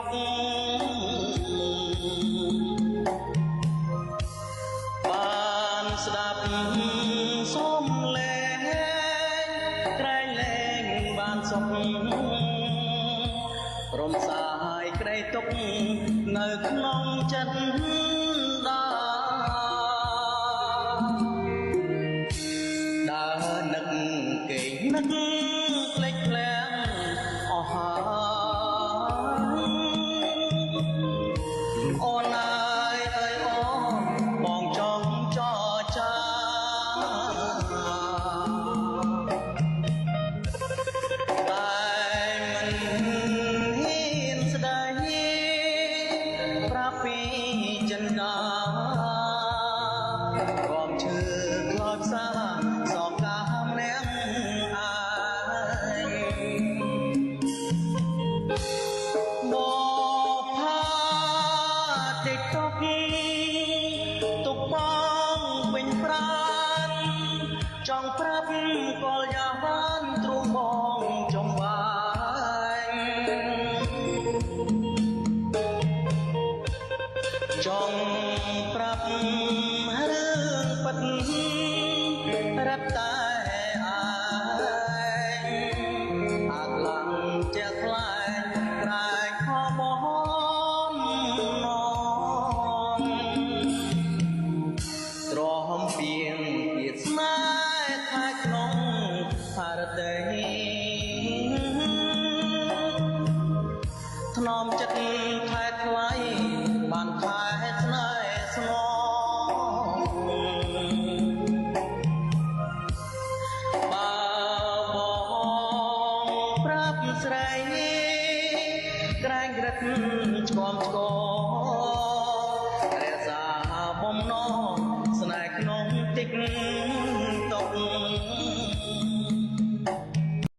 កបានស្ដាប់សំលេងក្រែងលែងបានសុខរំសាយក្តីទុកនៅក្នុងចិត្តដាដើរនឹកគេងនឹកភ្លេចភ្លាំងអស់ហើយអូនអើយអើយអូនបងចង់ចរចាតែមិនហ៊ានស្ដីប្រាប់ពីចិនដារំឈឺខ្លោចផ្សាសងកាម្នាក់ឯងមកផាតិចតុកទុកបងវិញប្រានចង់ប្រាប់កលយ៉ាបានទ្រូងបងចង់បាញ់ចង់ប្រាប់រឿងពិតរឹបតែឯងអាកឡើងជាខ្លែងក្រែងខបងនំទ្រាំពីងទៀតស្នេហ៍ថាក្នុងផារតីថ្នមចិត្តថែថ្លៃបានថែស្នេហ៍ស្នងបើបងប្រាប់ស្រីក្រែងរិតឆ្គំឆ្គង